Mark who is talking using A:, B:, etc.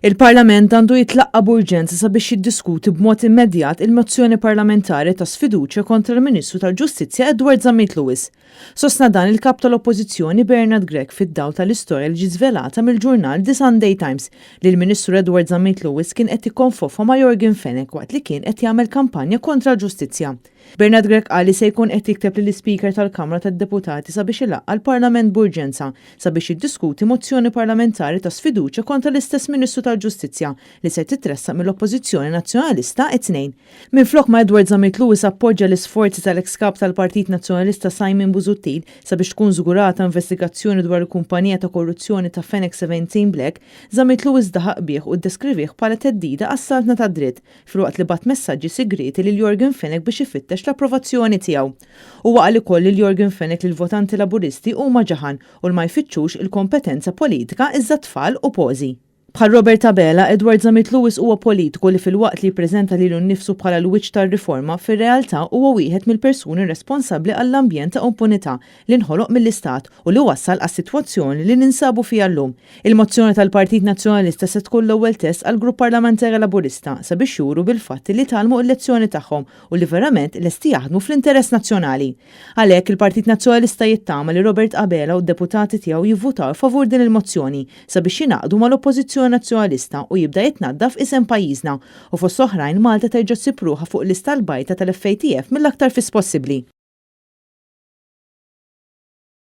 A: Il-Parlament għandu jitlaqqa' b'urġenza sabiex jiddiskuti b'mod immedjat il-mozzjoni parlamentari ta' sfiduċja kontra l-Ministru tal-Ġustizzja Edward Zammit Lewis. Sostna dan il-Kap tal-Oppożizzjoni Bernard Grech fid-dawl tal-istorja li ġiet żvelata mill-ġurnal The Sunday Times li l-Ministru Edward Zammit Lewis kien qed jikkonfoffa ma' Yorgen Fenech waqt li kien qed jagħmel kampanja kontra l-ġustizzja. Bernard Grech qal li se jkun qed jikteb lill-Ispeaker tal-Kamra tad-Deputati sabiex ilaqqa' l-Parlament b'urġenza sabiex jiddiskuti mozzjoni parlamentari ta' sfiduċja kontra l-istess Ministru tal-Ġustizzja li ser titressaq mill-Oppożizzjoni Nazzjonalista it-Tnejn. Minflok ma Edward Zammit Lewis appoġġja l-isforzi tal-eks Kap tal-Partit Nazzjonalista Simon Busuttil sabiex tkun żgurata investigazzjoni dwar il-kumpanija ta' korruzzjoni ta' Fenech 17 Black, Zammit Lewis daħaq bih u ddeskrivih bħala theddida għas-saltna tad-dritt. filwaqt li bagħat messaġġi sigrieti lil Yorgen Fenech biex ifittex l-approvazzjoni tiegħu. Huwa qal ukoll lil Yorgen Fenech li l-votanti Laburisti huma ġaħan u l ma jfittxux il-kompetenza politika iżda tfal u pożi. Bħal Robert Abela, Edward Zammit Lewis huwa politiku li filwaqt li jippreżenta lilu nnifsu bħala l-wiċċ tar-riforma, fir-realtà huwa wieħed mill-persuni responsabbli għall-ambjent ta' impunità li nħoloq mill-Istat u li wassal għas-sitwazzjoni li ninsabu fiha llum. Il-mozzjoni tal-Partit Nazzjonalista se tkun l-ewwel test għall-Grupp Parlamentari Laburista sabiex juru bil-fatti li tgħallmu l-lezzjoni tagħhom u li verament lesti jaħdmu fl-interess nazzjonali. Għalhekk, il-Partit Nazzjonalista jittama li Robert Abela u d-deputati tiegħu jivvutaw favur din il-mozzjoni sabiex jingħaqdu mal-Oppożizzjoni Nazzjonalista u jibda jitnaddaf isem pajjiżna u fost oħrajn Malta terġa' ssib ruħha fuq lista l-bajda tal-FATF mill-aktar fis possibbli.